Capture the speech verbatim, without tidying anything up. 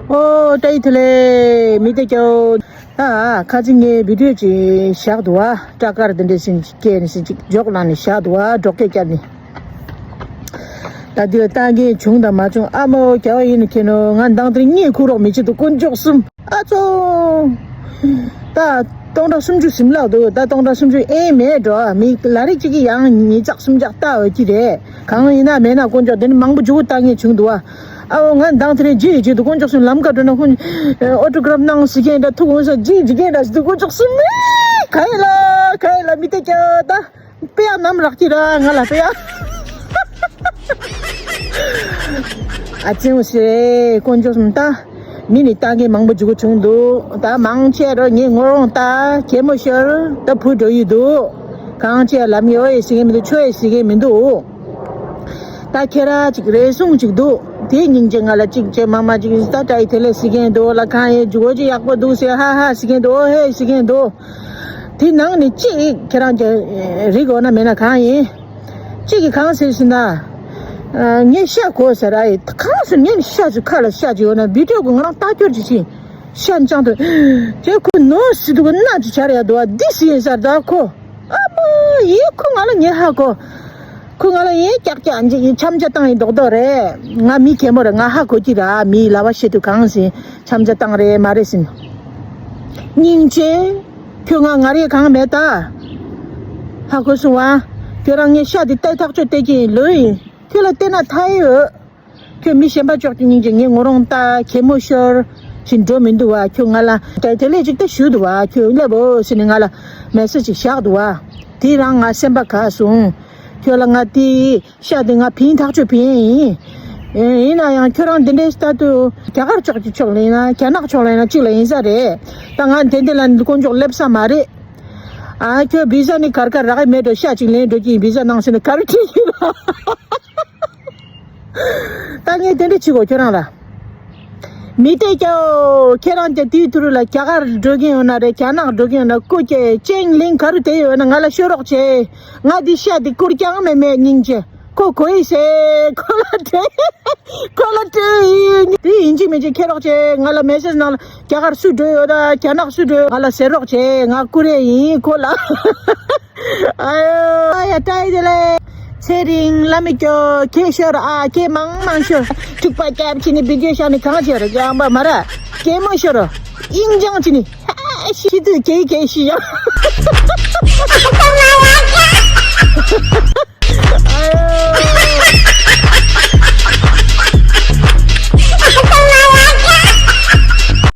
ཨོ་བཀྲ་ཤིས་བདེ་ལེགས་མི་དེ་སྐྱོ། ད་ཁ་ཅིག་ངས་བི་ཌིའོ་ཅིག་བཞག་འདུག་བ། སྐྲ་དཀར་འདི་འདྲས་ཟིན་ཅིག་སྐྱེས་ནས་ཟིན་ཅིག་འཇོག་ལངས་ནས་བཞག་འདུག་བ། འབྲོག་སྐད་བརྒྱབ་ནས། ད་འདི་ལ་ལྟ་མཁན་བྱུང་དང་མ་བྱུང་ཨ་མའོ་རྒྱལ་བ་ཡིན་ནོ་མཁྱེན་ནོ། ང་མདང་དེར་གཉིད་ཁུག་རོགས་མི་བྱེད་འདུག་དཀོན་མཆོག་གསུམ། ཨ་ཙོ། ད་སྟོང་ཕྲག་སུམ་ཅུ་ཟིན་ལག་འདུག་ད་སྟོང་ཕྲག་སུམ་ཅུ་ཨེ་མེད་འགྲོ། མི་ལ་རིགས་གཅིག་གིས་ཡང་ཉིས་བརྩེགས་སུམ་བརྩེགས་ལྟ་འོས་ཀྱི་རེད། གང་ཡིན་ན་མེད་ན་དཀོན་མཆོག་དེ་ནི་མང་པོ་མཇུག་ལྟ་མཁན་བྱུང་འདུག་བ། ཨའོ་ང་མདང་དེ་རིང་རྗེས་ཡི་རྗེས་དུ་དཀོན་མཆོག་གསུམ་ལམ་ཁ་འགྲོ་ན་ཁོང་ཨོ་ཊོ་གྷ་རབ་གནང་ཟེར་མཁན་འདྲ། ཐུགས་དགོངས་ས་རྗེས་འཇིག་མཁན་འདྲ་ཟེར་དུ་དཀོན་མཆོག་གསུམ་མེད། ག་ཡིན་ལ་ག་ཡིན་ལ་མི་དེ་སྐྱོ་ད། དཔེ་ཡ་ནམ་རག་གི་ར་ང་ལ་དཔེ་ཡ། ཨ་ཙི་འུ་སེ་དཀོན་མཆོག་གསུམ་ད། མི་ནི་ལྟ་མཁན་མང་པོ་འཇུག་གི་བྱུང་འདུག་ད་མང་ཆེ་རོ་ངའི་ངོ་རོང་ལྟ་གད་མོ་ཤོར་ད་བུད་འགྲོ་ཡི་འདུག་གང་ཆེ་ལམ་ཡོ་ཡི་ཟེར་མཁན་མི་འདུག་ཆོ་ཡི་ཟེར་མཁན་མི་འདུག་ད་ཁྱེད་ར་ཅིག་རེ་ཟུང་ཅིག་འདུག་དེ་སྙིང་རྗེ་ང་ལ་ཅིག་ཅེ་མ་མ་ཅིག་ད་བཀྲ་ཤིས་བདེ་ལེགས་ཟེར་མཁན་འདུག་ལ་གང་ཡིན་འཇུག་གོ་ཅིག་ཡག་པོ་འདུག་ཟེར་ཧ་ཧ་ཟེར་མཁན་འདུག་ཨོ་ཧེ་ཟེར་མཁན་འདུག་དེ་ནང་ནས་གཅིག་ཁྱེད་རང་གི་རིག་འོ་ན་མེད་ན་གང་ཡིན། གཅིག་གིས་གང་ཟེར་ཟིན་ན། ངས་ཤ་གོ་ཟེར་ཨ་ཡི་གང་ཟེར་ངས་ཤ་ཅིག་ཁ་ལ་ཤ་ཅིག་ཡོད་ན་བི་ཌིའོ་གི་ང་རང་ལྟ་སྐྱོར་ཅིག་བྱིན། ཤ་འཆང་དུ། དེ་ཁོ་ནོ་སི་དུ་གི་སྣ་ཅིག་བྱ་རེ་ཡ་འདུག་བ་འདི་སི་ཡིན་ཟེར་ད་ཁོ། ཨ་མ་ཡིན་ཁོ་ང་ལ་ངས་ཧ་གོ་ཁོ་ང་ལ་ཡིན་ཀྱག་ཀྱག་འཇིག་ཡིན་འཆམ་ཆ་བཏང་ཡིན་རྡོག་རྡོག་རེད། ང་མི་གད་མོ་རེད། ང་ཧ་གོ་གི་ར་མིའི་ལ་བ་བཤད་དུས་གང་ཟིན་འཆམ་ཆ་བཏང་རེད་མ་རེད་ཟིན། སྙིང་རྗེ། ཁྱོད་ང་ང་རེ་གང་མེད་ད། ཧ་གོ་སོང་བ། ཁྱོད་རང་ངའི་ཤ་འདི་ལྟ་ཐག་ཆོད་བལྟས་ཀྱི་ཡིན་ལོས་ཡིན། ཁྱོད་ལ་བལྟས་ན་ཐ་ཡི་ཡོད། ཁྱོད་མི་གཞན་པ་ཅོག་གི་སྙིང་རྗེ་ངའི་ངོ་རོང་ལྟ་གད་མོ་ཤོར་ཞིག་འགྲོ་མི་འདུག་བ། ཁྱོད་ང་ལ་བཀྲ་ཤིས་བདེ་ལེགས་ཅིག་ལྟ་ཞུ་འདུག་བ། ཁྱོད་སླེབས་འོ་ཟེར་ནས་ང་ལ་མེ་སེ་ཇི་ཅིག་བཞག་འདུག་བ། དེ་རང་ང་སེམས་པ་ག་སོང་། ཁྱོད་ལ་ང་དེ་ཤ་དེ་ང་ཕིན་ཐག་ཆོད་ཕིན་ཡིན། ཡིན་ན་ཡང་ཁྱོད་རང་འདི་འདྲའི་ལྟ་དུས་རྒྱ་གར་ཕྱོགས་ཀྱི་ཕྱོགས་ལ་ཡིན་ན་རྒྱ་ནག་ཕྱོགས་ལ་ཡིན་ན་གཅིག་ལ་ཡིན་ས་རེད། ད་ང་དེ་འདི་ལ་དཀོན་མཆོག་སླེབས་ས་མ་རེད། ཨ་ཁྱོད་བི་ཟ་ནི་གར་གར་རག་གི་མེད་འགྲོ། ཤ་ཅིག་ལེན་འགྲོ་གི་ཡིན། བི་ཟ་ནང་སེ་ནི་ག་རེ་ཁྲིད་ཡིན་ལ། ད་ངས་དེ་འདྲ་བྱེད་དགོས་ཁྱོད་རང་ལ། མི་དེ་སྐྱོ། ཁྱེད་རང་ཀྱང་དེའི་ཐུ་རུ་ལ་རྒྱ་གར་འགྲོ་གིན་ཡོད་ན་རེད། རྒྱ་ནག་འགྲོ་གིན་ཡོད་ན་སྐུ་སྐྱེ་ཅེང་ལིང་ག་རུ་དེ་ཡོད་ན་ང་ལ་ཤོད་རོགས་བྱེད། ང་འདི་ཤ་འདི་བསྐུར་རྐྱང་མེད་མེད་སྙིང་རྗེ། ཁོ་གོ་ཡི་ཟེ་ཁོ་ལ་དྲན། ཁོ་ལ་དྲན་ཡིན། དེ་ཡིན་གཅིག་མིན་གཅིག་ཁྱེར་རོགས་བྱེད། ང་ལ་མེ་སེ་ཇི་ནང་ལ་རྒྱ་གར་སུ་འགྲོ་ཡོད་ད་རྒྱ་ནག་སུ་འགྲོ་ཡོད་ང་ལ་ཟེར་རོགས་བྱེད། ང་བསྐུར་ཡས་ཡིན་ཁོ་ལ། ཨ་ཡ་བཀྲ་ཤིས་བདེ་ལེགས། ཚེ་རིང་ལ་མི་སྐྱོ། ཁྱེད་ཤོར་ཨ་ཁྱེད་མང་མང་ཤོར། འཁྲུག་པ་རྒྱབ་ཕྱི་ནི་བི་ཌིའོ་ཤར་ནི་གང་བྱེད་ར་ཀྱང་པ་མ་ར། གད་མོ་ཤོར་རོ། ཨིན་ཅང་ཕྱི་ནི་ཧ་ཤི་དུས་གེ་གེ་ཤི་ཡང་།